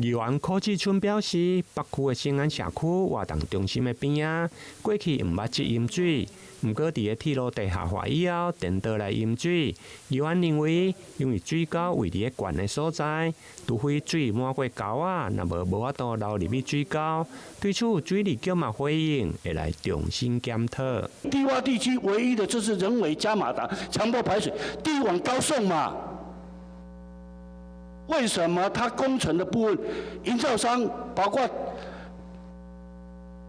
議員柯志春表示，北區的新安社區活動中心的邊仔，過去毋捌積淹水，毋過佇个鐵路地下化以後，顛倒來淹水。議員認為，因為水溝位佇个懸的所在，除非水滿過溝仔，若無無法度流入去水溝。對此，水利局嘛回應，會來重新檢討。低窪地區唯一的就是人為加馬達，強迫排水，地往高送嘛。為什麼他工程的部分，營造商包括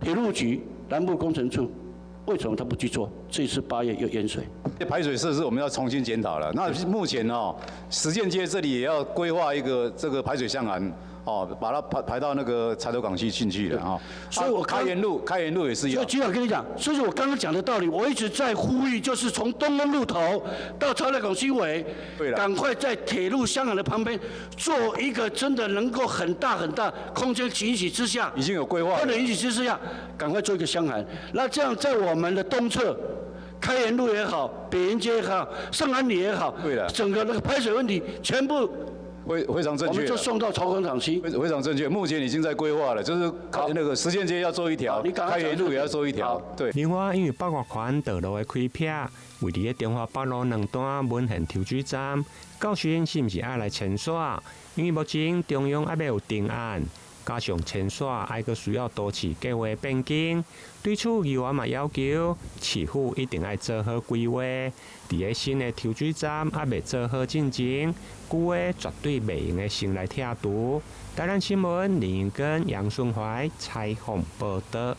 鐵路局南部工程處，為什麼他不去做？這次8月又淹水。排水設施我們要重新檢討了。那目前哦，實踐街這裡也要規劃一個這個排水箱涵，哦，把它排排到那個柴頭港區進去了哈。所以我開源路也是。所以局長跟你講，所以我剛剛講的道理，我一直在呼籲，就是從東風路頭到潮台港區尾，趕快在鐵路箱涵的旁邊做一個真的能夠很大很大空間允許之下，已經有規劃，不能允許之下，趕快做一個箱涵。那這樣在我們的東側，開源路也好，北園街也好，聖安里也好，對了，整個那個排水問題全部非常正確，我們就送到潮港區。非常正確，目前已經在規劃了，就是那個實踐街要做一條，開源路也要做一條，對。另外，因為北岳環道路的開闢，位佇个中華北路兩端文賢抽水站，到時是毋是愛來遷徙？因為目前中央猶未有定案。加上遷徙愛閣需要都市計劃變更，對此議員嘛要求市府一定愛做好規劃，佇个新的抽水站猶未做好進前，舊的絕對袂用得先來拆除。台南新聞林英根、楊順懷採訪報導。